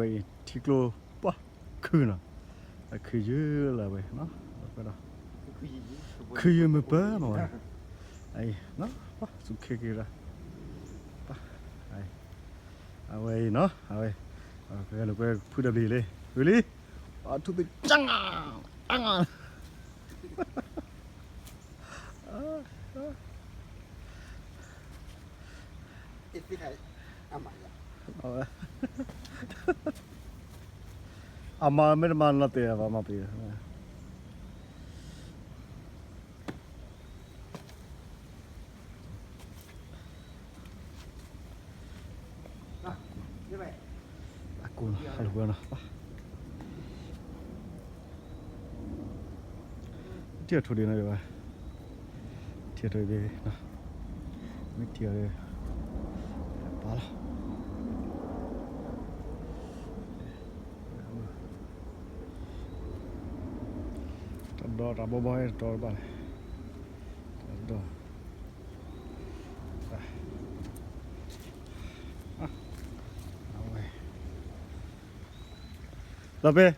ဝဲအံၤ ထံကျိပှၤခုနီၤ, အခုယုလၢဝဲနီၤ, ဒီး ခုယုမုၢ်ပၢမၤဝဲ, အံၤ စူးခဲက့ၤဒီး အဝဲအံၤနီၤ, အဝဲ ကဂဲၤလိာ်ကွဲဖုတဘျီလံ, ဝံၤလံ, အထူၣ်သ့ၣ် ကၢ်ငါ ကၢ်ငါ အမၤမ့ၢ်တမၤနီၢ်တဲဘၣ်မၤပှဲၤ အကူဟဲလီၤဝဲနီၤ, ထံၣ်အထိၣ်ဒံးနီၤဒံးဘၣ်, ထံၣ်အထိၣ်ဒံး, မ့ၢ်ထံၣ်အီၤဒီး ပာ်လီၤ, တၢ်ဒီတၢ်ဘီဘီတတီတဘၣ်လဲၣ်, တၢ်ဒီ အဝဲ လီၤပ့ၤ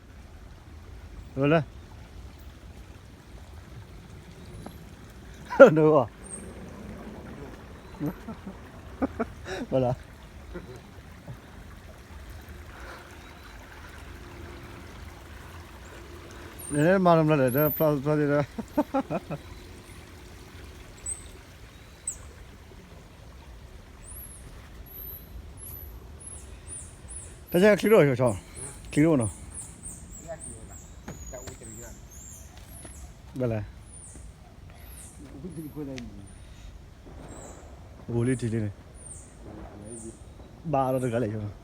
လီၤလၢ နဝဲ ဘၣ်လီၤ နမၤလီၤမးဒီး ဖျါဖျါသ့ဒီး တၢ်ယဲၢ်ချံရိၣ် ချံရိၣ်နီၤ, ဘၣ်လဲၣ်, အိၣ်လံထံလံန့ၣ်, ဘၣ်လီၤတဂၤလဲၣ်